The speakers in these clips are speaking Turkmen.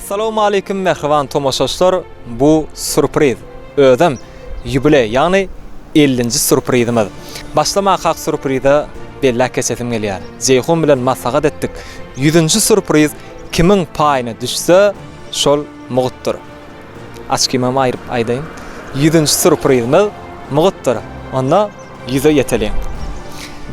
Essalawmaleýkim mähriban tomaşaçylar bu surpriz özem ýubileý ýagny ellinji surprizimiz. Başlamakak surprize belläp geçesim gelýär. Jeýhun bilen maslahat etdik. Ýüzünji surpriz kimiň paýyna düşse şol mugtdyr. Açkymam aýryp aýdaýyn. Ýüzünji surprizimiz mugtdyr. Onda ýüze ýeteliň.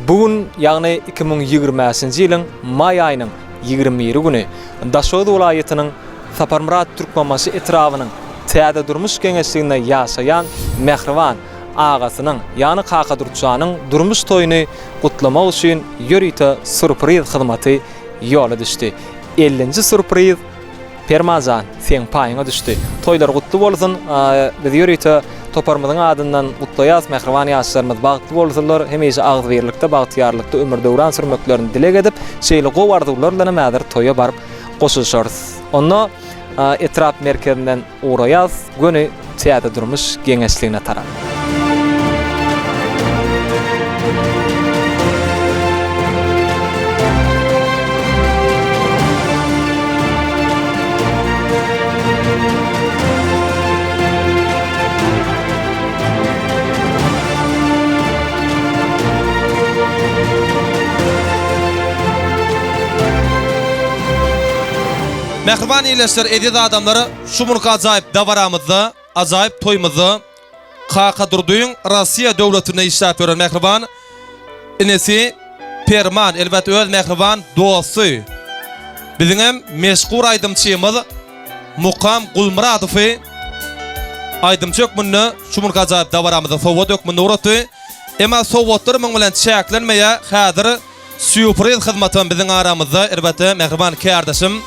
Bu gün ýagny 2025-nji ýylyň maý aýynyň 21 güni Daşoguz welaýatynyň Saparmyrat Türkmenbaşy etrabynyň Täze durmuş geňeşliginde ýaşaýan mähriban agasynyň, ýagny Kakadurtjanyň durmuş toýuny gutlamak üçin ýörite surpriz hyzmaty ýola düşdi. Ellinji surpriz Permanjan, seň paýyňa düşdi. Toýlar gutly bolsun. Biz ýörite toparymyzyň adyndan gutlaýas. Mähriban ýaşlarymyz bagtly bolsunlar. Hemişe agzybirlikde, bagtyýarlykda ömür-döwran sürmeklerini dileg edip, şeýle gowy arzuwlar bilenem häzir toýa baryp goşulyşarys. Onda etrap merkezinden ugraýas göni Täze durmuş geňeşligine tarap. Mähriban ildeşler, eziz adamlar, şu günki ajaýyp dabaramyzda, ajaýyp toýumyzda Kakadurdyň Rossiýa döwletinde işläp ýören mähriban inisi Perman, elbetde öz mähriban dosty, biziňem meşhur aýdymçymyz Mukam Gulmyradowy aýdymçy hökmünde şu günki ajaýyp dabaramyzda sowgat hökmünde ugratdy. Emma sowgatlar muň bilen çäklenmeýär, häzir Sýupriz hyzmatam biziň aramyzda elbetde mähriban kärdeşim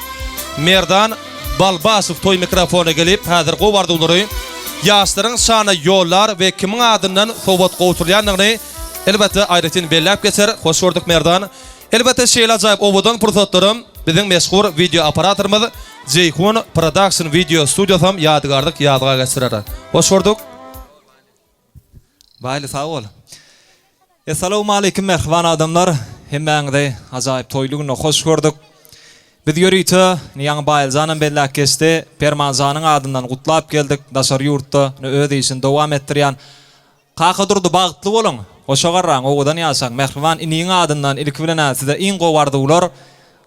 Merdan Balbaşow toý mikrofona gelip häzir gowy arzuwlary ýaşlaryň şanyna ýollar we kimiň adyndan sowgat gowşurylýandygyny elbetde aýratyn belläp geçer. Hoş gördük Merdan. Elbetde şeýle ajaýyp owadan pursatlaram biziň meşhur wideo operatorymyz Jeýhun Production wideo studiýasam ýadygärlik ýazga geçirer. Hoş gördük. Baýly sag bol. Essalawmaleýkim mähriban adamlar. Hemmäňizi ajaýyp toýly günde hoş gördük. Biz ýörite, indi ýaňy Baýlyjanam belläp geçdi, Permanjanyň adyndan gutlap geldik. Daşary ýurtda öz işini dowam etdirýän Kakadurdy bagtly boluň, goşa garraň, owadan ýaşaň. Mähriban iniň adyndan ilki bilen-ä size iň gowy arzuwlar.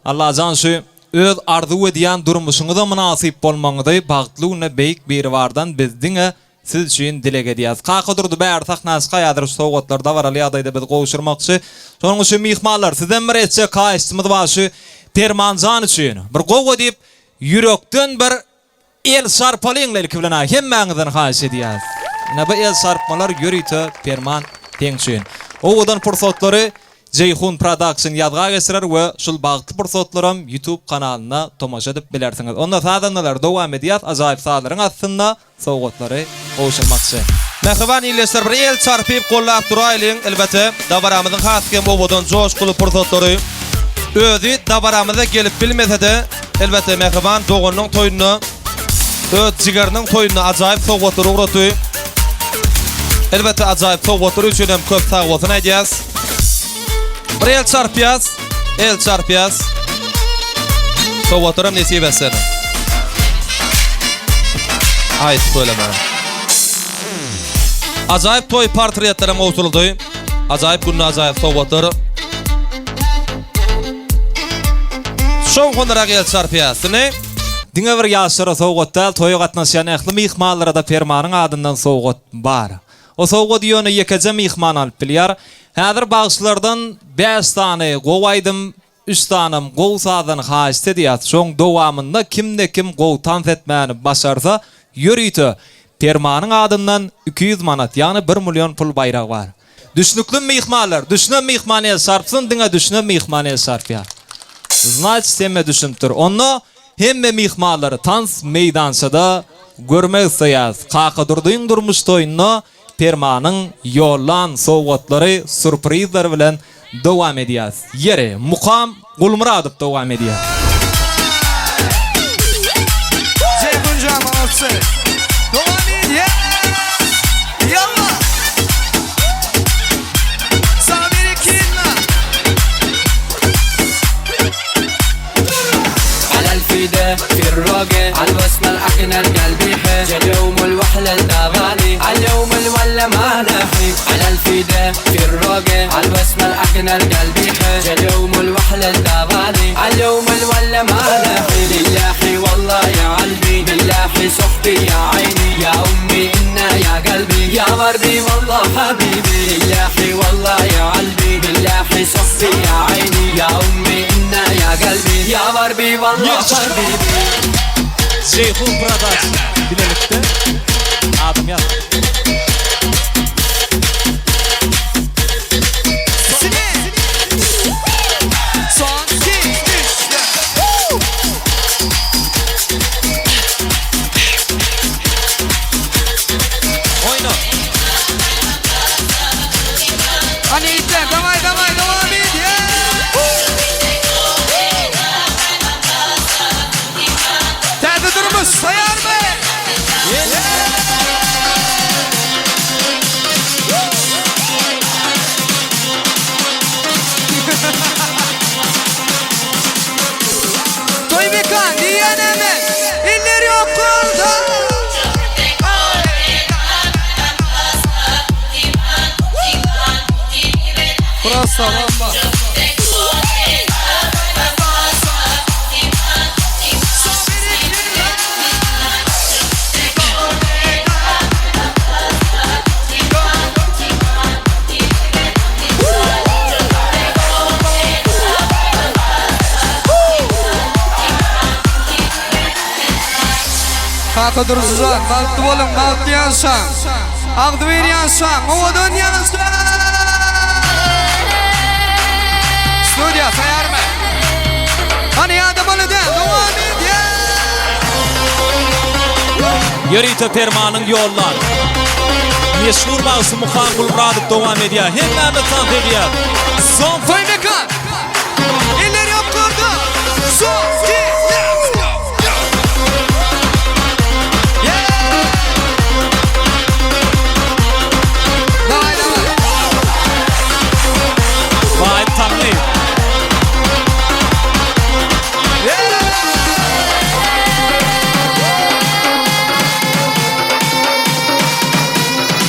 Allajan şu öz arzuw edýän durmuşyňyza mynasyp bolmagyňyzy bagtly günde Beýik Biribardan biz diňe Siz üçin dileg edýäs. Kakadurdy bäri sahna çykaýadyr şu sowgatlary dabaraly ýagdaýda biz gowşurmakçy. Şonuň üçin myhmanlar sizden bir etjek haýyştymyz bar şu Permanjan üçin bir gowy diýip ýürekden bir el çarpalyňla ilki bilen a hemmäňizden haýyş edýäs. Ine bu el çarpmalar ýörite Perman seň üçin. Owadan pursatlary Jeýhun Production ýazga geçirer we şul bagtly pursatlaram YouTube kanalynda tomaşa edip bilersiňiz. Onda sazandalar dowam edýäs ajaýyp sazlaryň astynda. Sowgatlary gowşurmakçy. Mähriban ildeşler bir el çarpyp gollap duraýlyň elbete dabaramyzyň has hem owadan joşguly pursatlary özi dabaramyza gelip bilmesede elbete mähriban doganynyň toýunda öz jigeriniň toýunda ajaýyp sowgatlary ugratdy elbete ajaýyp sowgatlary üçin hem köp sagbolsun aýdýas. Bir el çarpýas, el çarpýas. Sowgatlaram nesip etsin. Aý tüweleme. Ajaýyp toý portretlerem gowşuryldy. Ajaýyp günde ajaýyp sowgatlar. Şowhunlyrak el çarpýas. Indi Diňe bir ýaşlara sowgat däl, toýa gatnaşýan ähli myhmanlara-da Permanyň adyndan sowgat bar. O sowgady ýöne ýekeje myhman alyp bilýär. Häzir bagşylardan bäş sany gowy aýdym, üç sanam gowy sazdan haýyşt edýäs. Şoň dowamynda kimde-kim gowy tans etmäni başarsa, ýörite Permanyň adyndan 200 manat, ýagny bir mulýon pul baýragy bar. Düşnüklimi myhmanlar? Düşünen myhman el çarpsyn, diňe düşünen myhman el çarpýar. Znaçit hemme düşünipdir. Onda Hemme myhmanlary tans meýdançada görmek isleýäs. Kakadurdyň durmuş toýunda Permanyň ýollan sowgatlary, surprizleri bilen dowam edýäs. Ýeri, Mukam Gulmyradow dowam edýär. Jeýhun Jamalçy dowam edýär. Ýalla! Saňa berekella! Jeýhun Production bilelikde Adam ýaz. Oýna. Hany itler daway daway dowam et Täze durmuş saýarmy? Toý mekan diýýän hemen Eller ýokarda Prosta bomba. Kaka Dursujan, bagtly boluň, bagtly ýaşaň. Agzybir ýaşaň, owadan ýaşaň! Studiýa taýýarmy? Hany ýadamaly däl, dowam edýär! Ýörite Permanyň ýollan. Meşhur bagşy Mukan Gulmyradow dowam edýär. Hemmämiz tans edýäs. Son Toý mekan! Eller ýokarda! Son, iki, let's go! Yeah! Daway, daway! Baýyp taňňy.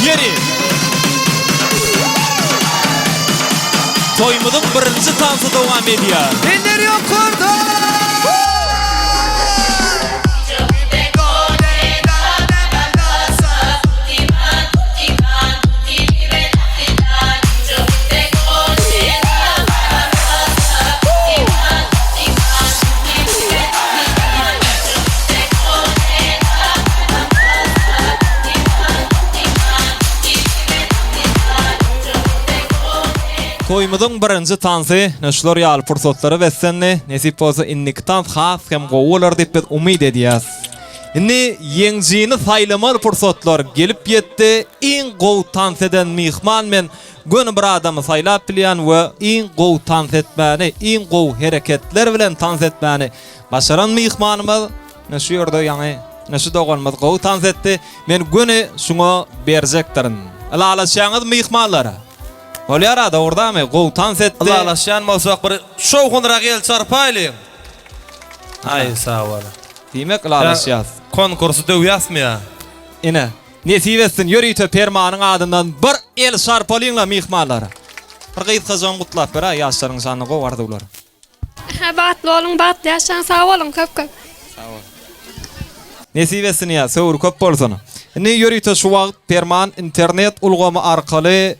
Ýeri. Toýumyzyň birinji tansy dowam edýär. Eller ýokarda! Toýumyzyň birinji tansy ine şular ýaly pursatlara beslendi. Nesip bolsa indiki tans has hem gowy bolar diýip biz umyt edýäs. Indi ýeňjini saýlamaly pursatlar gelip ýetdi. Iň gowy tans eden myhman men Göni bir adamy saýlap bilýän we iň gowy tans etmäni, iň gowy hereketler bilen tans etmäni başaran myhmanymyz ine şu ýerde ýaňy ine şu doganymyz gowy tans etdi. Men göni şuňa berjekdirin. Ylalaşýaňyz myhmanlar? Bolýar-a dogurdamy? Gowy tans etdi. Ylalaşýan bolsak bir şowhunrak el çarpaýlyň. Aý sag bol. Diýmek ylalaşýas. Konkursy döwýäsmi ýa? Ine. Nesip etsin ýörite Permanyň adyndan bir el şarpalyňla myhmanlar. Bir gysgajagam gutlap ber a ýaşlaryň şanyna gowy arzuwlar. Hä bagtly boluň bagtly ýaşaň sag boluň köp köp. Sag bol. Nesip etsin ýa söwür köp bolsun. Indi ýörite şu wagt Perman internet ulgamy arkaly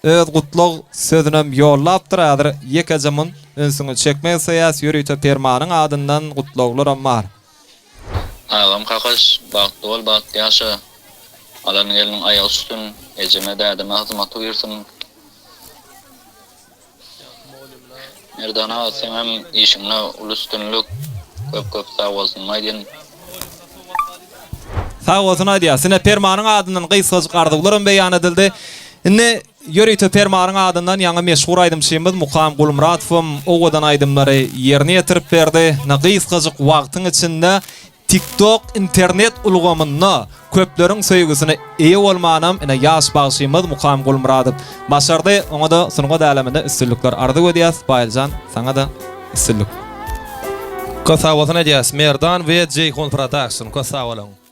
öz gutlag sözünem ýollapdyr häzir ýekeje munt ünsüňi çekmek isleýäs ýörite Permanyň adyndan gutlaglaram bar. Agam kakaş bagtly bol bagtly ýaşa alan gelniň aýagy çüsün ejeme dädeme hyzmaty buýursyn Merdan aga seňem işiňde uly üstünlik köp köp sag bolsun aýdyn. Sag bolsun aýdýas. Ine Permanyň adyndan gysgajyk arzuwlaram beýan edildi. Indi Ýörite Permanyň adyndan ýaňy meşhur aýdymçymyz Mukam Gulmyradowam owadan aýdymlary ýerine ýetirip berdi. Ine gysgajyk wagtyň içinde TikTok internet ulgamynda köpleriň söýgüsine eýe bolmanam ine ýaş bagşymyz Mukam Gulmyradow başardy. Oňa-da sungat äleminde üstünlikler arzuw edýäs. Baýlyjan saňa-da üstünlik. Köp sag bolsun aýdýas Merdan we Jeýhun Production köp sag boluň.